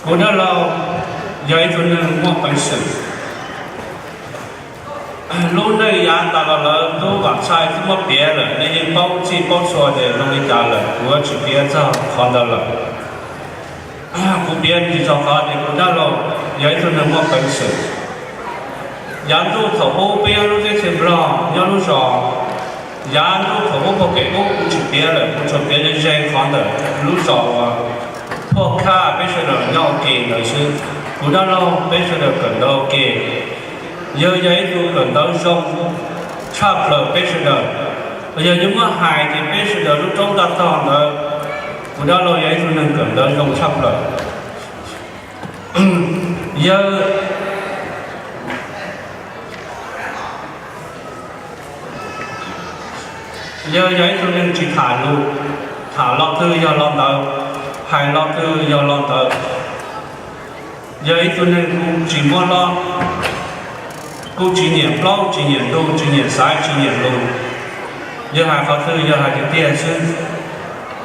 Kuv dab laug yog ib tug neeg muaj peev xwm. Lub neej yav tas los lawv tub vam txhais tub muab piav lawm, nej yeej paub txij paub txhua tias zoo li cas lawm, kuv yuav tsis piav txog qhov ntawd lawm. Kuv piav tsis txog qhov tias kuv dab laug yog ib tug neeg muaj peev xwm. Yav ntuj thaum ub peb nyob lub teb chaws Nplog nyob lub zos, yav ntuj thaum ub pog kev ub kuv tsis piav lawm, kuv tsuas piav ze ze qhov ntawm lub zos uas Phuaj Khaj peb sawv daws nyob ua ke ntawd xwb. Kuv dab laug peb sawv daws kawm ntawv ua ke, yawg yog ib tug kawm ntawv zoo tshaj plaws peb sawv daws. Yog yuav muab hais ces peb sawv daws lub roob ntaj tog ntawd, kuv dab laug yog ib tug neeg kawm ntawv zoo tshaj plaws. Yawg, yawg yog ib tug neeg tsis tham lus, tham lo twg yog lo ntawd, hais lo twg yog lo ntawd. Yog ib tug neeg kuj tsis muab hlob, kuj tsis nyiam plaub tsis nyiam ntug tsis nyiam xaiv tsis nyiam lus. Yog hais qhov twg yog hais tiag tiag xwb.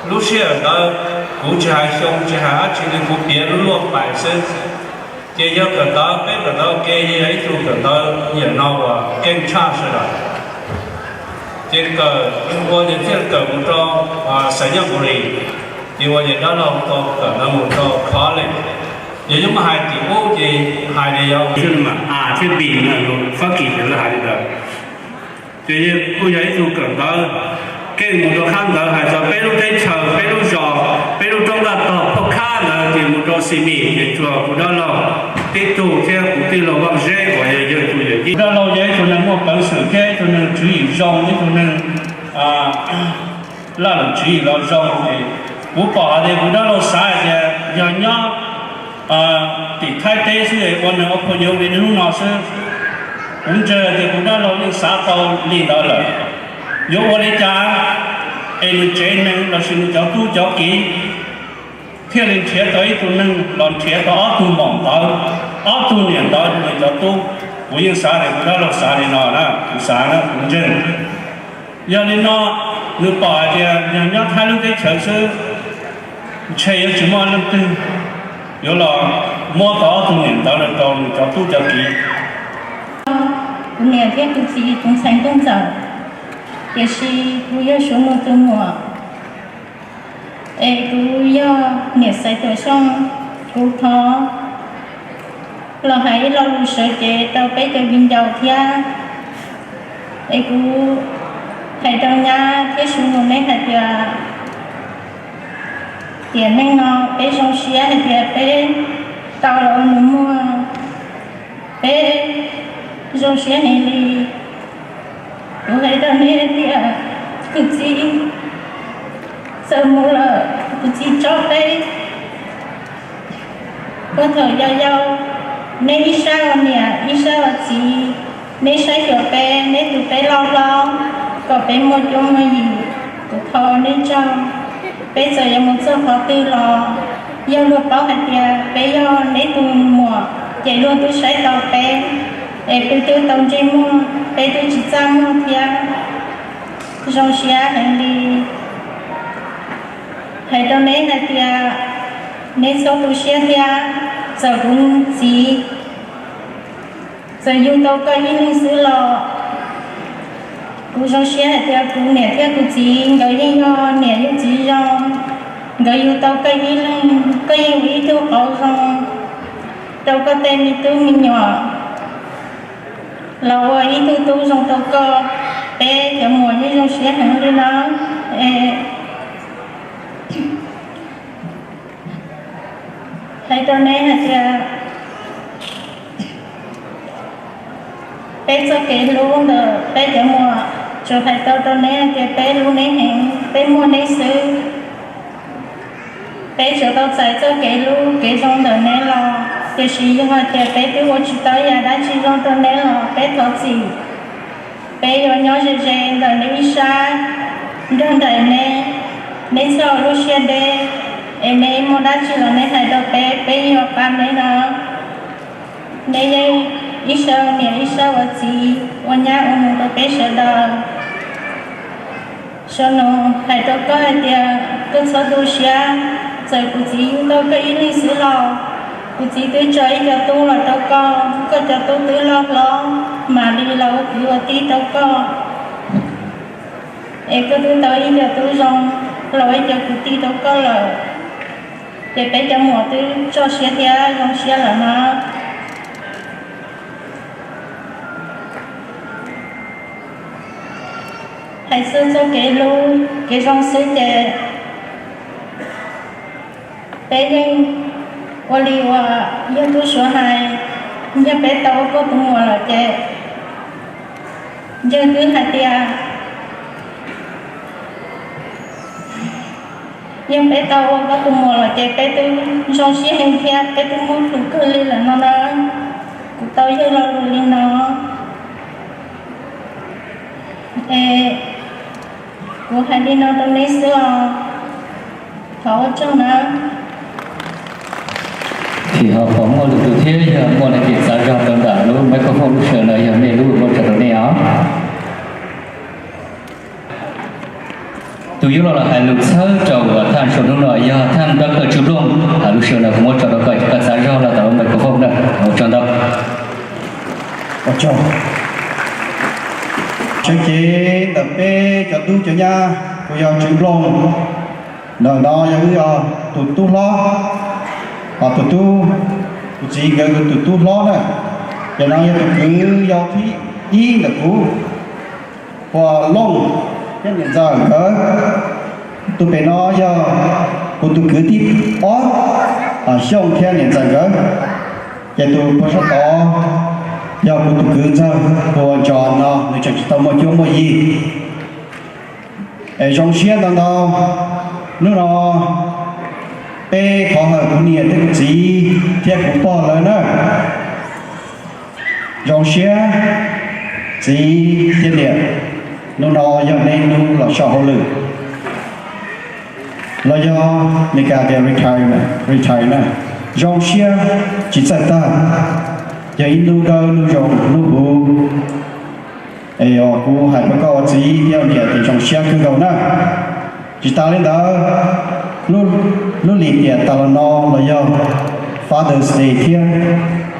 Lub sij hawm ntawd kuv tsis hais xyoo tsis hais dab tsi li, kuv piav lub luaj pais xwb. Ces yog kawm ntawv, peb kawm ntawv ua ke, yog ib tug kawm ntawv yam no uas keej tshaj sawv daws. Ces kawm ua ces thiaj kawm mus rau Xais Nyaj Npus Lis, ces ua ces dab laug tau kawm ntawv mus rau college. Yog yuav muab hais tim ub ces hais tias yog thiab B no, Fab Kis ces lawv hais li ntawd. Ces kuj yog ib tug kawm ntawv keej mus rau qab ntawd, hais txog peb lub teb chaws, peb lub zos, peb lub roob ntaj tog Phuaj Khaj ntawd ces mus rau Xi Mis, ces tsuas kuv dab laug tib tug thiab kuv tij laug Vaj Zeb uas yog yawg tus yawm yij. Kuv dab laug yog ib tug neeg muaj peev xwm thiab ib tug neeg tswv yim zoo, ib tug neeg laj lwm tswv yim los zoo, ces kuv pom hais tias kuv dab laug xav hais tias yog nyob tim Thaib teb xwb es ua neeg ua phuaj yuav li hnub no xwb. Kuv ntseeg tias kuv dab laug yeej xav tau li ntawd lawm. Yuav ua li cas es nws tsev neeg lossis nws cov tub cov kiv thiaj li nrhiav tau ib tug neeg los nrhiav tau ob tug maum ntawv, ob tug niam ntawv rau nws cov tub. Kuv yeej xav tias kuv dab laug xav li no na, kuv xav na, kuv ntseeg. Yog li no, nws pom hais tias yog nyob Thaib lub teb chaws xwb, ntshe yuav tsis muaj leej twg yuav los muab tau ob tug niam ntawv no rau nws cov tub cov kiv. Kuv niam thiab kuv txiv kuv ntxhais nkauj ntxawm, tiam sis kuv yog Suav Nus tus muam, es kuv yog niam Xaiv Tuam Xyooj. Kuv thov los hais ib lo lus sawv cev rau peb cov viv ncaus thiab. Es kuv hais rau nyab thiab Suav Nus neb hais tias, tiam neej no peb zoo siab hais tias peb tau los ua nus muag, peb zoo siab heev li. Kuv hais rau neb hais tias kuv txiv txawm mus lawm, kuv txiv tso peb puag thaum yau yau, neb ib sab ua niam ib sab ua txiv, neb saib xyuas peb, neb tu peb loj hlob kom peb muaj cuab muaj yig. Kuv thov neb tsaug. Peb txawm yuav mus txog qhov twg los, yog luag paub hais tias peb yog neb tus muam ces luag twb saib tau peb, es peb twb tau ntsej muag, peb twb tsis txaj muag thiab. Zoo siab heev li. Hais rau neb hais tias neb txhob tu siab thiab. Txawm kuv txiv txawm yug tau koj ib leeg xwb los kuv zoo siab hais tias kuv niam thiab kuv txiv nkawd yeej yog niam yog txiv zoo. Nkawd yug tau koj ib leeg, koj yeej ua ib tug qauv zoo rau koj tej me tub me nyuam, los ua ib tug tub zoo rau koj. Peb cov muam yeej zoo siab heev li no. Hais rau neb hais tias peb txoj kev hlub ntawm peb cov muam, tsuas hais tau rau neb hais tias peb hlub neb heev, peb muaj neb xwb. Peb tsuas tau txais txoj kev hlub kev zoo ntawm neb los, tiam sis yog hais tias peb twb ua tsis tau yam dab tsi zoo rau neb los peb thov txim. Peb yuav nyob ze ze ntawm neb ib sab, nrog nraim neb, neb txhob ua lub siab deb, es neb muaj dab tsi los neb hais rau peb, peb yuav pab neb no. Neb yeej ib sab niam ib sab ua txiv, ua nyab ua nus rau peb sawv daws. Suav Nus hais rau koj hais tias koj txhob tu siab, Txawm kuv txiv yug tau koj ib leeg xwb los kuv txiv twb tso ib co tub los rau koj, koj cov tub twb loj hlob mam li los ua kwv ua tij rau koj. Es koj twb tau ib co tub zoo los ua ib co kwv tij rau koj lawm, ces peb cov muam twb txoj siab thiab zoo siab lawm no. Hais txog txoj kev hlub kev zoo xwb ces peb yeej ua li uas yawg tub suav hais, yog peb tau ua koj tus muam lawm ces yawg twb hais tias yog peb tau ua koj tus muam lawm ces peb twb zoo siab heev thiab peb twb muab hlub kawg li lawm no na. Kuv tau yawg lo lus li no es kuv hais li no rau neb xwb os. Thov ua tsaug na. Ces ho puas muaj lwm tus thiab yog muaj leej twg xav zog rau ntawm lub microphone lub sij hawm no yog nej lub muab tso rau nej os. Tus yuav los hais lus txhawb rau thaj saum hnub no yog thaj Doctor Tswv Nplooj, lub sij hawm no kuv muab tso rau koj, koj xav zog los ntawm lub microphone na, ua tsaug ntau. Ua tsaug. Sawv cev ntawm peb cov tub cov nyab, kuv yog Tswv Nplooj, ntawm no yog wb tus tub hlob, ho tus tub, kuv txiv nkawd tus tub hlob na, ces no yog tus kwv yau thib ib ntawm kuv, Pua Looj thiab niam ntxawm nkawd. Tus pem no yog kuv tus kwv thib ob, Xyooj thiab niam ntxawm nkawd. Ces tus pua sab tod yog kuv tus kwv ntxawg, tus ua ntsos no nws tseem tsis tau muaj cuab muaj yig. Es zoo siab ntau ntau, hnub no peb thov hawm kuv niam thiab kuv txiv thiab kuv pog lawv na. Zoo siab txiv thiab niam, hnub no yog nej hnub los so hauj lwm los yog Meskas tias retire, retire na. Zoo siab tsis txawj tag, yog ib hnub dawb hnub zoo hnub huv. Es kuv hais rau koj ua txiv thiab ua niam tias zoo siab kawg nkaus na. Tsis tas li ntawd, lub lim tiam tas los no los yog Father's Day thiab,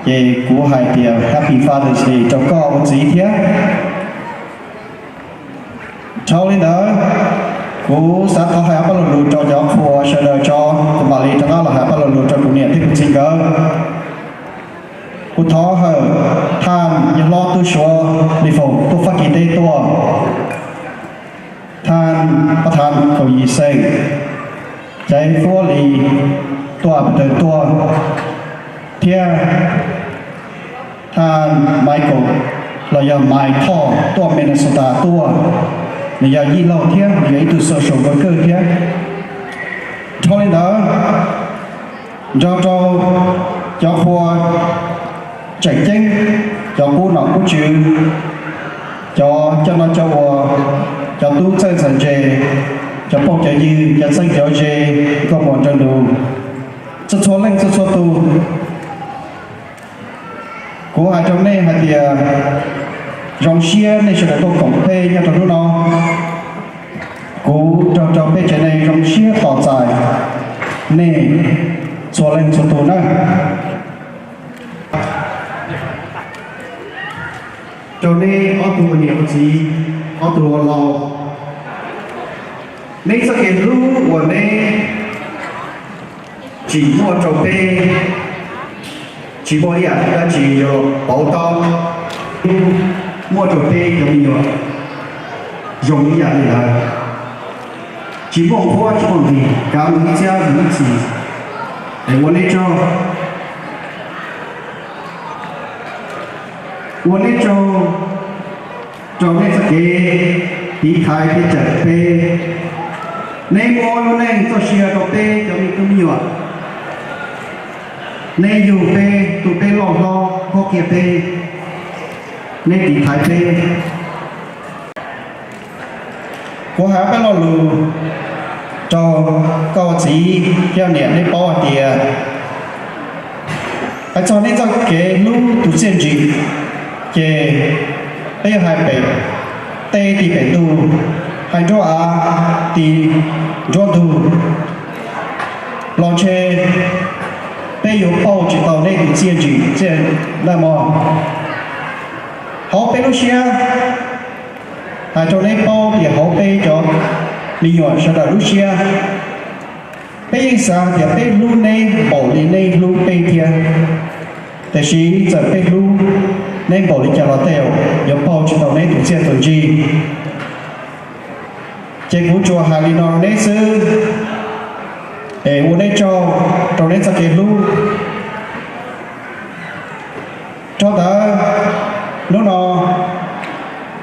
ces kuv hais tias Happy Father's Day rau koj ua txiv thiab. Dhau li ntawd, kuv xav thov hais ob peb lo lus rau cov qhua sawv daws tso, kuv mam li rov qab los hais ob peb lo lus rau kuv niam thiab kuv txiv nkawd. Kuv thov hawm thaj yawg hlob tub suav Lis Foom tuaj Fab Kis teb tuaj, thaj pab thav kaum yim xeem Caiv Fuab Lis tuaj As Pas Taws tuaj, thiab thaj Michael los yog Maiv Thoj tuaj Minnesota tuaj, nws yog yij laug thiab nws yog ib tug social worker thiab. Dhau li ntawd, nrog rau cov qhua tseem ceeb, cov qub nom qub tswv, cov coj noj coj ua, cov tub txawj ntxhais ntse, cov phooj cov ywg, cov txheeb cov ze, nkauj muam nraug nus, txhua txhua leej txhua txhua tus. Kuv hais rau nej hais tias zoo siab nej sawv daws tuaj koom peb nyob rau hnub no. Kuv nrog rau peb tsev neeg zoo siab tos txais nej txhua leej txhua tus na. Rau neb ob tug ua niam ua txiv, ob tug ua laus, neb txoj kev hlub uas neb tsim muaj rau peb, tsis muaj ib yam dab tsi yuav pauv tau. Muaj rau peb cov me nyuam zoo ib yam li ntawd, tsis muaj qhuab tsis muaj nqhis, kav mus ib txhiab mus ib txhis. Es ua neb tsaug, ua neb tsaug rau nej txoj kev tiv thaiv thiab cawm peb. Neb muab lub neej txoj sia rau peb cov me tub me nyuam. Neb yug peb, tu peb loj hlob, kho kiag peb, neb tiv thaiv peb. Kuv hais ob peb lo lus rau koj txiv thiab niam neb paub hais tias, hais txog nej txoj kev hlub tus txiaj ntsig, ces peb yuav hais pem teb tis pem ntug, hais nruab av tis nruab ntug. los ntshe peb yuav pauj tsis tau nej tus txiaj ntsim txiaj ntsig mog. Hauv peb lub siab, hais rau neb paub tias hauv peb cov me nyuam sawv daws lub siab, peb yeej xav tias peb hlub neb npaum li neb hlub peb thiab. Tiam sis txawm peb hlub neb npaum li cas los tej zaum yuav pauj tsis tau neb tus txiaj tus ntsig. Ces kuv tsuas hais li no rau neb xwb, es ua neb tsaug rau neb txoj kev hlub. Rau ntawd, hnub no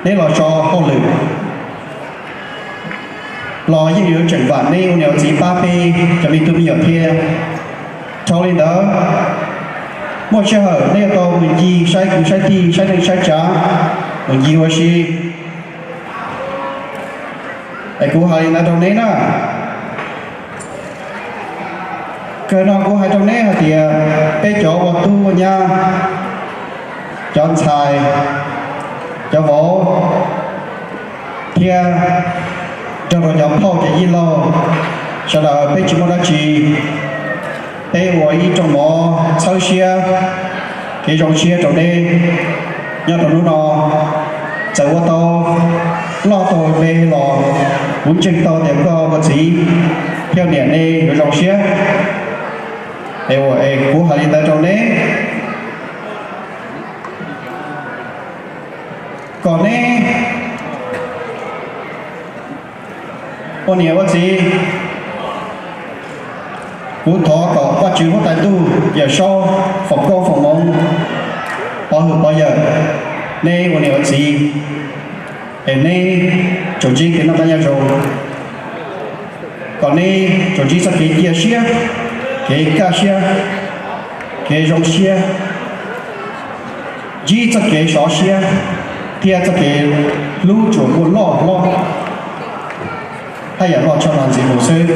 neb los so hauj lwm los yeej yuav tseem vam neb ua niam ua txiv pab peb cov me tub me nyuam thiab. Dhau li ntawd, muaj sij hawm neb yuav tau mus ncig saib kwv saib tij saib neej saib tsav, mus ncig ua si. Es kuv hais li ntawd rau neb na. Kawg no kuv hais rau neb hais tias peb cov ua tub ua nyab, cov ntxhais, cov vauv, thiab nrog rau cov phauj cov yij laug, sawv daws peb tsis muaj dab tsi, peb ua ib rooj mov txhawb siab, kev zoo siab rau neb nyob rau hnub no. Txawm ua tau loj tau me los kuv ntseeg tau tias koj ua txiv thiab niam nej yuav zoo siab. Es kuv hais li ntawd rau neb, kom neb ua niam ua txiv, kuv thov kom Vajtswv huab tais ntuj Yawm Saub foom koob foom hmoov pov hwm pov yawm neb ua niam ua txiv, es neb tsuas ntsib kev noj qab nyob zoo, kom neb tsuas ntsib txoj kev cia siab, kev kaj siab, kev zoo siab, ntsib txoj kev sov siab thiab txoj kev hlub tsuas muaj loj hlob, haj yam loj tshaj no ntxiv mus xwb.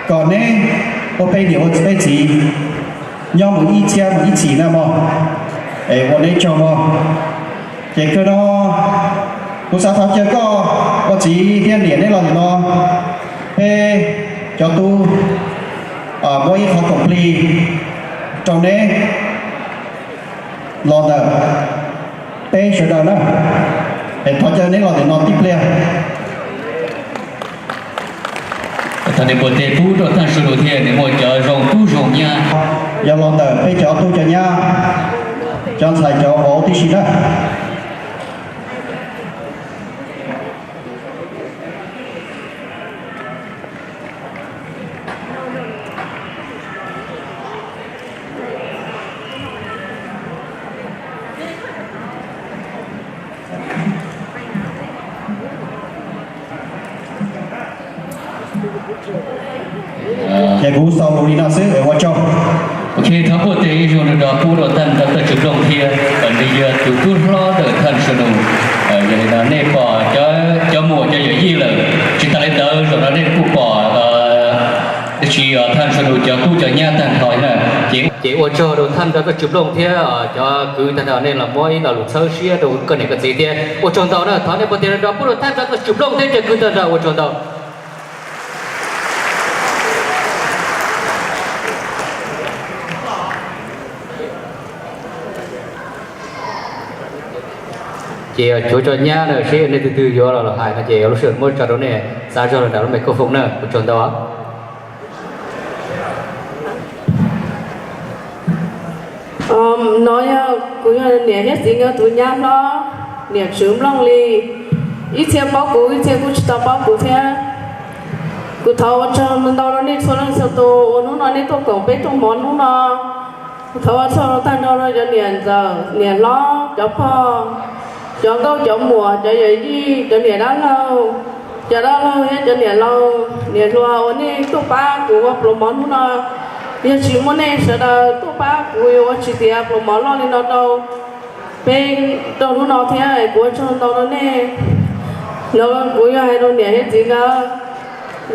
Kom neb ua peb niam ua peb txiv nyob mus ib txhiab mus ib txhis na mog, es ua neb tsaug mog. Ces kawg no kuv xav thov caw koj ua txiv thiab niam neb los nim no, peb cov tub muab ib qho koom plig rau neb los ntawm peb sawv daws na. Es thov caw neb los ntawm no tib pliag. Thaum nws puas tes pub rau Thaj Sua Nus thiab nws muaj cov zoo tub zoo nyab. Yog los ntawm peb cov tub cov nyab, cov ntxhais cov vauv tib si na. Ces kuv xaus li no xwb, ua tsaug. Ok, thov puaj teg ib zaug rau pub rau Thaj Nroj Txawj Tswv Nplooj thiab, nws yog tus tub hlob ntawm Thaj Sua Nus. Yog li no nej pom cov muam cov yawm yij lawm, tsis tas li ntawd zaum no nej kuj pom dab tsi Thaj Sua Nus cov tub cov nyab tag nrho na. Ces, ces ua tsaug rau Thaj Nroj Txawj Tswv Nplooj thiab cov kwv tag nrho nej los muab ib lo lus txhawb siab rau koj niam koj txiv thiab ua tsaug ntau na. Thov nej puaj teg rau pub rau Thaj Nroj Txawj Tswv Nplooj thiab cov kwv tag nrho ua tsaug ntau. Ces cuav tso nyab na, seb nej twg twg yuav los hais no ces lub sij hawm muab tso rau nej, xav zog los nram lub me koj foom na, ua tsaug ntau. No yog kuv yog niam thiab txiv nkawd tus nyab hlob, niam Tswv Nplooj li. Ib txhia paub kuv, ib txhia kuj tsis tau paub kuv thiab. Kuv thov ua tsaug ntau rau nej txhua leej txhua tus uas hnub no nej tuaj koom peb rooj mov hnub no. Kuv thov ua tsaug tag nrho rau cov niam ntxawm niam hlob, cov pog, cov nkauj cov muam, cov yawm yij, cov niam dab laug, cov dab laug thiab cov niam laus niam hluas uas nej tuaj pab kuv ua pluas mov hnub no. Yog tsis muaj nej sawv daws tuaj pab kuv yuav ua tsis tiav pluas mov loj li no rau peb rau hnub no thiab. Kuv ua tsaug ntau rau nej. Los kuv yuav hais rau niam thiab txiv nkawd,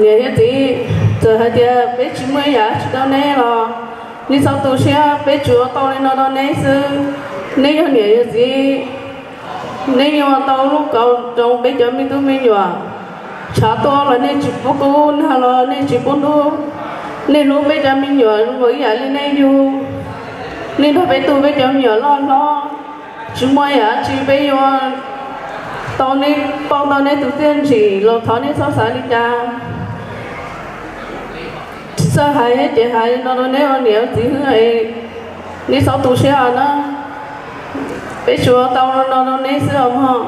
niam thiab txiv, txawm hais tias peb tsis muaj ib yam dab tsi rau neb los nej txhob tu siab, peb tsuas ua tau li no rau neb xwb. Neb yog niam yog txiv, neb yuav ua tau lub kauv rau peb cov me tub me nyuam. Tshav tuaj los nej tsis pub kub, nag los nej tsis pub ntub. Nej hlub peb cov me nyuam zoo nkaus ib yam li nej yug. Nej nrog peb tu peb cov me nyuam loj hlob. Tsis muaj yam dab tsi peb yuav tau nej, pauj tau nej tus txiaj ntsim los thov nej txhob xav li cas. Txawj hais ces hais no rau neb ua niam ua txiv xwb, neb txhob tu siab os na. Peb tsuas tau no rau neb xwb os mog.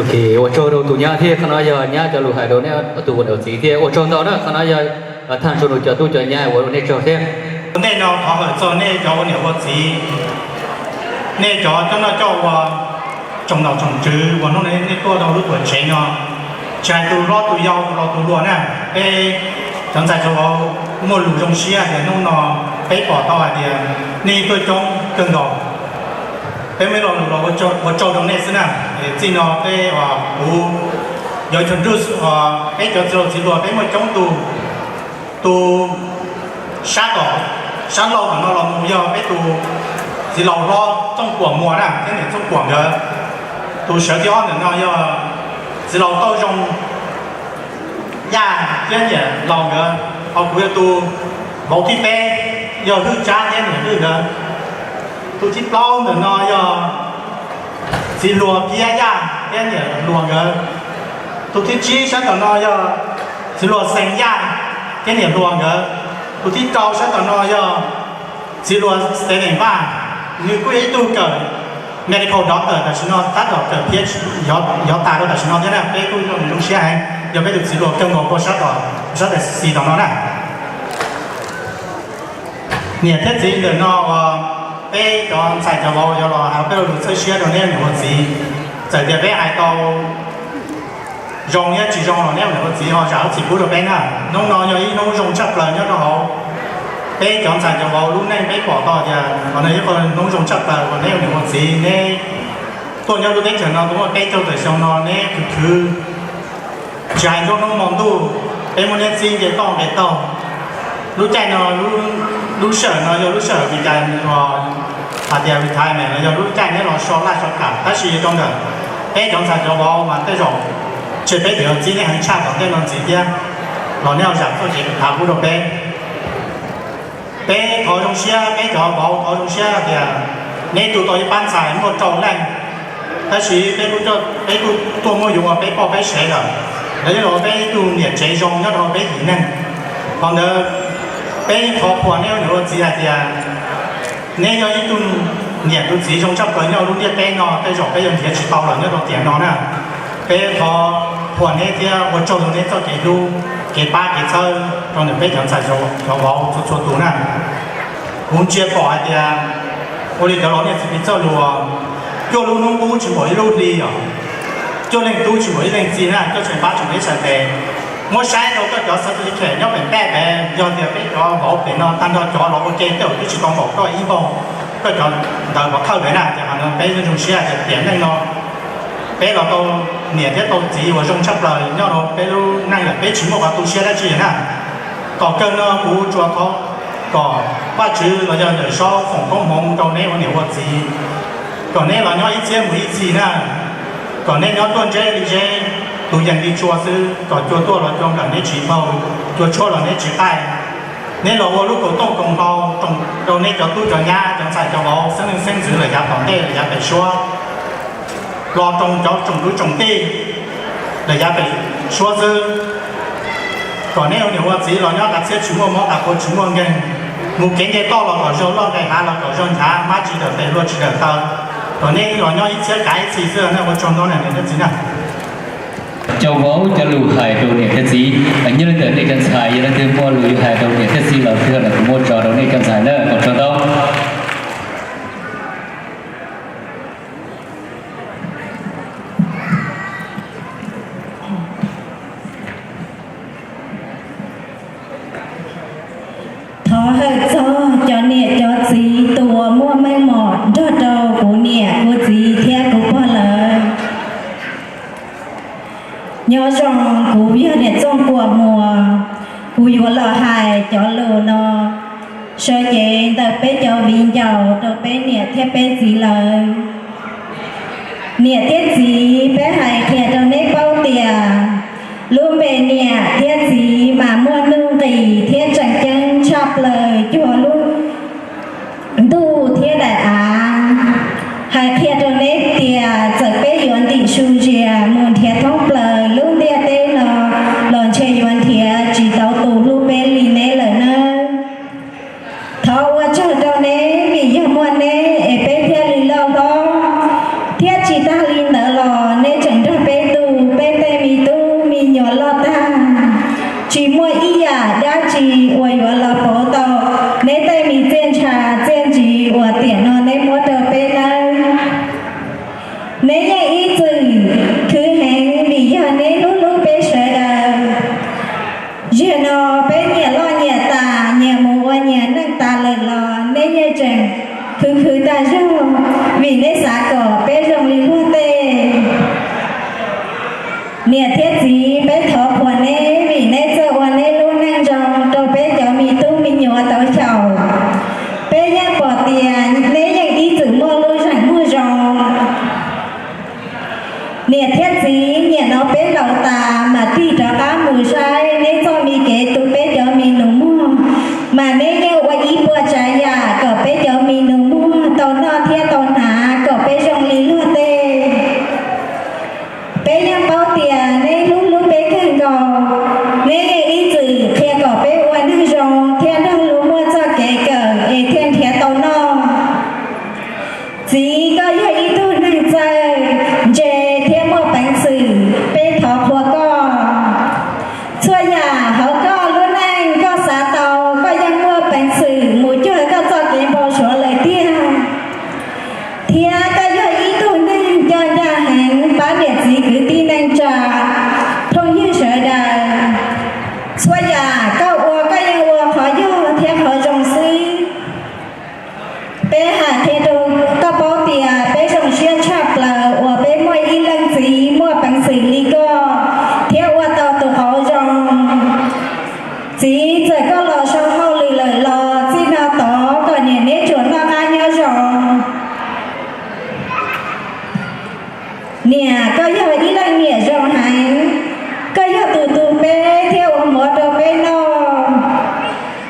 Ok, ua tsaug rau tus nyab thiab, qhov no yog nyab cov lus hais rau neb ob tug ua niam ua txiv thiab. Ua tsaug ntau na, qhov no yog thaj ntsua nus cov tub cov nyab uas ua nej tsaug thiab. Ua ntej no thov hawm txog nej cov ua niam ua txiv, nej cov coj noj coj ua, tsoom nom tsoom tswv uas hnub no nej tuaj rau lub tuam tsev no, tsis hais tus hlob tus yau tus laus tus hluas na, peb cov ntxhais cov vauv muaj lus zoo siab tias hnub no peb pom tau hais tias nej tuaj coob kawg nkaus. Peb muaj ib lo lus los ua tsaug rau nej xwb na. Txij no peb, kuv yuav introduce peb cov txiv laus txiv hluas, peb muaj coob tus, tus sab tom, sab laug tom no los mus yog peb tus txiv laus hlob Txooj Kuam Muas na thiab niam Txooj Kuam nkawd. Tus sawv thib ob ntawm no yog txiv laus Tauj Zoo Yaj thiab niam laus nkawd. Ho kuv yog tus vauv thib peb, yog Hwj Tsab thiab niam Hwj nkawd. Tus thib plaub ntawm no yog txiv hluas Phiab Yaj thiab niam hluas nkawd. Tus thib tsib sab tom no yog txiv hluas Xees Yaj thiab niam hluas nkawd. Tus thib rau sab tom no yog txiv hluas Xees Nees Vaj, nws kuj yog ib tug kawm medical doctor tam sim no, tab tom kawm Ph D, yog tas rau tam sim no thiab na. Peb kuj zoo siab heev, yog peb tus txiv hluas kawg nkaus puag sab tom, sab tais xis tom no na. Niam thiab txiv ntawm no uas peb cov ntxhais cov vauv yuav los hais peb lo lus txhawb siab rau neb niam ua txiv. Txawm tias peb hais tau zoo thiab tsis zoo los neb ua niam ua txiv ho zam lub txim pub rau peb na. Hnub no yog ib hnub zoo tshaj plaws nyob rau hauv peb cov ntxhais cov vauv lub neej. Peb pom tau tias qhov no yog ib qho hnub zoo tshaj plaws uas neb ua niam ua txiv, neb tuaj nyob lub teb chaws no tau muaj peb caug tawm xyoo no neb khwv khwv tsis hais nruab hnub hmo ntuj, peb muab neb txib nce toj nqes taug. Lub caij no, lub sij hawm no yog lub sij hawm Meskas hais tias retirement los yog lub caij neb los so laj so kam, tab sis rau ntawm peb cov ntxhais cov vauv mas tej zaum tseg peb tseem yuav txib neb heev tshaj tom ntej no ntxiv thiab, los neb ho zam txoj kev thav pub rau peb. Peb thov zoo siab, peb cov vauv thov zoo siab tias neb tu tau ib pab ntxhais muaj rau leej, tab sis peb kuj tuaj muab yus ua peb poj peb sev lawm. Lawv yeej los ua peb ib tug niam tsev zoo nyob rau peb yim neeg. Qhov ntawd peb thov qhuas neb ua niam ua txiv hais tias neb yog ib tug niam tus txiv zoo tshaj plaws nyob lub ntiaj teb no, tej zaum peb yuav nrhiav tsis tau lawm nyob rau tiam no na. Peb thov qhuas neb thiab ua tsaug rau neb txoj kev hlub, kev pab kev txhawb rau ntawm peb cov ntxhais cov vauv txhua txhua tus na. Kuv ntsia pom hais tias ua li cov laus niaj txiv piv txoj lus, cuaj lub hnub qub tsis npaum ib lub hli os, cuaj leej tub tsis npaum ib leej txiv na, cuaj tseem pab tseem peb txhais tes. Muab saib rau koj cov certificate nyob pem paj pem, yog tias peb cov vauv pem no tag nrho cov los ua ke tej zaum twb tsis tau npaum koj ib npaug, koj cov ntawv pov thawj pem na, ces qhov no peb zoo siab tias tiam neej no peb los tau niam thiab tau txiv uas zoo tshaj plaws nyob rau peb lub neej lawm, peb tsis muaj qhov tu siab dab tsi na. Tom kawg no kuv tsuas thov kom Vajtswv los yog Yawm Saub foom koob hmoov rau neb ua niam ua txiv, kom neb los nyob ib txhiab mus ib txhis na, kom neb nyob tuaj ntseb li zeb, tus yees li tsua xwb, kom cua tuaj los cua nplawm neb tsis nphau, cua tshuab los neb tsis qaij. Neb los ua lub kaum tooj kaum hlau rau neb cov tub cov nyab cov ntxhais cov vauv xeeb leej xeeb ntxwv lawm yav tom ntej lawm yav pem suab, los rau cov tsoom tub tsoom tij lawm yav pem suab xwb. Kom neb ua niam ua txiv los nyob tas txhiab tsis muaj mob tas qhua tsis muaj nkeeg, mus kev nce toj los kom zog loj nqes hav los kom zog nchav, mab tsis dawm tes luaj tsis dawm taw. Kom neb los nyob ib txhiab kav ib txhis xwb na, ua tsaug ntau niam thiab txiv na. Cov vauv cov lus hais rau niam thiab txiv, nyob li ntawm nej cov ntxhais yog leej twg muaj lus yuav hais rau niam thiab txiv los twg los kuv muab tso rau nej cov ntxhais na, ua tsaug ntau. Thov hawm txog cov niam cov txiv tus uas muaj meej mom nrog rau kuv niam kuv txiv thiab kuv pog lawv. Nyob zoo, kuv yog niam Txooj Kuam Muas, kuv yuav los hais cov lus no sawv cev ntawm peb cov viv ncaus rau peb niam thiab peb txiv lawv. Niam thiab txiv, peb hais qhia rau neb paub tias lub npe niam thiab txiv mas muaj nuj nqis thiab tseem ceeb tshaj plaws cuag lub ntuj thiab daim av. Hais qhia rau neb tias txawm peb yuav ntim su zias mus nrhiav thoob plaws lub ntiaj teb no los ntshe yuav nrhiav tsis tau tus hlub peb li neb lawm nawb. Thov ua tsaug rau neb vim yog muaj neb es peb thiaj li loj hlob, thiab tsis tag li ntawd los neb tseem nrog peb tu peb tej me tub me nyuam loj tag. Tsis muaj ib yam dab tsi uas yuav los pauv tau neb tej me txiaj ntsha txiaj ntsig uas tiam no neb muab rau peb nawb. Neb yeej ib txwm khwv heev vim yog neb hlub hlub peb sawv daws. Zaum no peb nyias loj nyias tas, nyias mus ua nyias neej tas lawm los neb yeej tseem khwv khwv tag zog vim neb xav kom peb zoo li luag tej. Niam thiab txiv, peb thov qhuas neb vim neb txawj ua neb lub neej zoo rau peb cov me tub me nyuam tau xyaum. Peb yeej pom tias neb yeej ib txwm muaj lub zeem muag zoo. Niam thiab txiv, nim no peb laus tas mas tig rov qab mus saib neb txoj me kev tu peb cov me nus muag, mas neb yeej ua ib puas tsav yam kom peb cov me nus muag tau noj thiab tau hnav kom peb zoo li luag tej. Peb yeej paub tias neb hlub hlub peb kawg nkaus, neb yeej ib txwm qhia kom peb ua neeg zoo thiab nrog luag muaj txoj kev kawm es thiaj nrhiav tau noj. Txiv, koj yog ib tug neeg txawj ntse thiab muaj peev xwm, peb thov qhuas koj. Txhua yam hauv koj lub neej koj xav tau, koj yeej muaj peev xwm mus cuag koj txoj kev npau suav lawm tiag. Thiab koj yog ib tug neeg nco ncaj heev pab niam txiv kwv tij neej tsa, phooj ywg sawv daws. Txhua yam koj ua koj yeej ua qhov yog thiab qhov zoo xwb. Peb hais qhia rau koj paub tias peb zoo siab tshaj plaws uas peb muaj ib leej txiv muaj peev xwm li koj thiab ua tau tus qauv zoo. Txiv, txawm koj los sau hauj lwm lawm los txij no tod kom niam neb tsuas noj qab nyob zoo. Niam, koj yog ib leej niam zoo heev, koj yog tus tu peb thiab ua mov rau peb noj.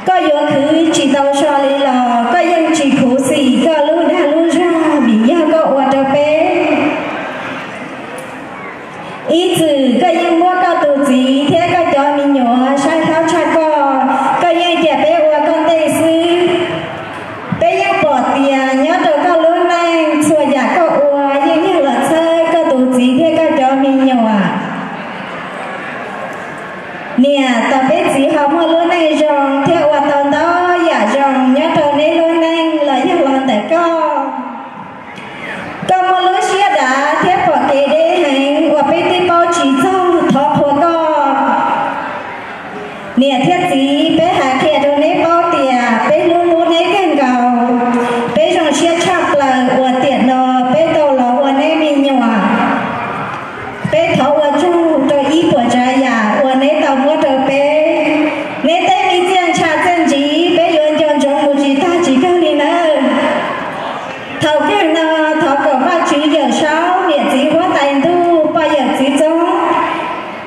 Koj yuav khwv tsis tau so li los koj yeej tsis khuv xim koj lub dag lub zog vim yog koj ua rau peb. Ib txwm koj yeej muab koj tus txiv thiab koj cov me nyuam saib hlob tshaj koj, koj yeej cia peb ua koj ntej xwb. Peb yeej pom tias nyob rau koj lub neej txhua yam koj ua yeej yog los txhawb koj tus txiv thiab koj cov me nyuam. Niam, tos peb txiv ho muaj lub neej zoo thiab ua tau ntau yam zoo nyob rau neb lub neej los yog los ntawm koj. Koj muaj lub siab dav thiab pom kev deb heev uas peb twb paub tsis txog, thov qhuas koj. Niam thiab txiv, peb hais qhia rau neb paub tias peb hlub hlub neb kawg nkaus. Peb zoo siab tshaj plaws uas tiam no peb tau los ua neb me nyuam. Peb thov ua tsaug rau ib puas tsav yam uas neb tau muab rau peb. Neb tej me txiaj ntsha txiaj ntsig peb yuav nco ntsoov mus tsis tag tsis kawg li nawb. Thaum kawg no thov kom Vajtswv Yawmsaub, niam txiv huab tais ntuj, pog yawm txiv txoob,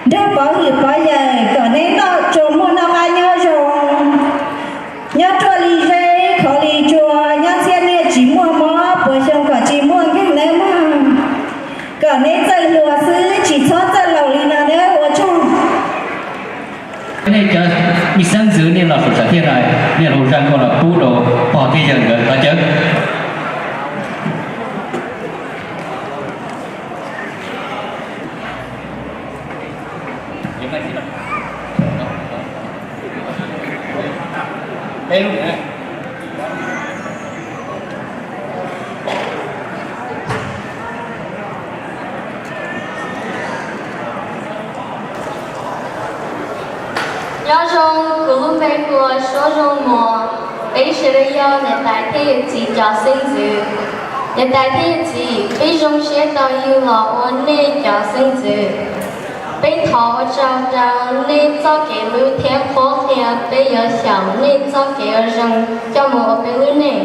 nrog pov hwm pov yawm kom neb noj tsuas muaj noj qab nyob zoo, nyob ruaj li zeb khov li tsua, nyob txhiab niaj tsis muaj mob, puas xyoo kom tsis muaj nkeeg nawb mog, kom neb txawj hluas xwb tsis txhob txawj laus li no nawb, ua tsaug. Nej cov me xeeb ntxwv nej los saum sam thiaj na, nej los zaj nkauj los pub rau pog thiab yawg nkawd qhov cawv. Nyob zoo, kuv lub npe hu ua Suab Zoo Muas. Peb sawv daws yog niam tais thiab yawm txiv cov xeeb ntxwv. Niam tais thiab yawm txiv, peb zoo siab tau yug los ua nej cov xeeb ntxwv. Peb thov ua tsaug rau nej txoj kev hlub thiab qhuab qhia peb yuav xyaum nej txoj kev ua zoo coj mus ua peb lub neej.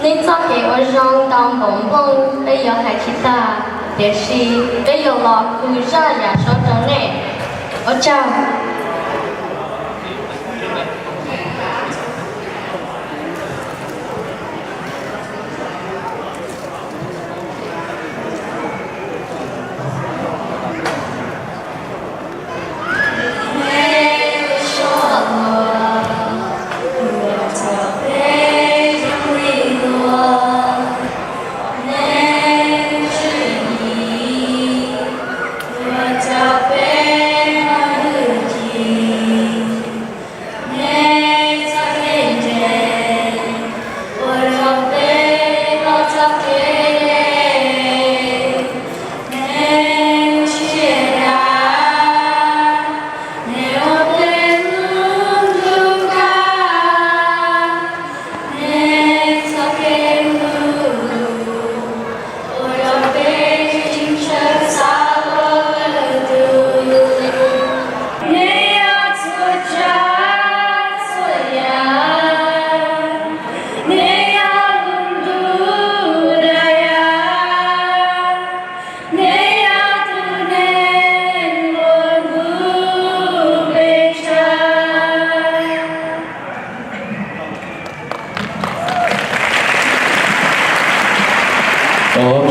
Nej txoj kev ua zoo ntau npaum nplooj peb yuav hais tsis tag, tiam sis peb yuav los kho zaj yam saub rau nej. Ua tsaug. Nej txoj kev ntse ua rau peb los txoj kev deb. Nej siab dav, nej ua peb lub ntuj kaj. Nej txoj kev hlub ua rau peb tsis ntshaw xav ua lwm tus. Nej yog txhua tsav txhua yam, nej yog lub ntuj dag ya, nej yog tus neeg uas ntuj pes tsawg. Ok,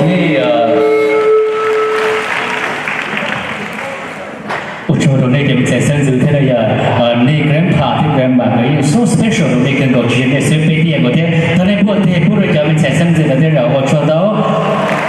ua tsaug rau nej cov me ntxhais xeeb ntxwv thiab na yom. Nej grandpa thiab grandma nkawd yeej so special rau nej kawg nkaus, tsis yog nej xwb, peb thiab nkawd thiab. Thov nej npuaj teg pub rau cov me ntxhais xeeb ntxwv ntawd thiab, ua tsaug ntau.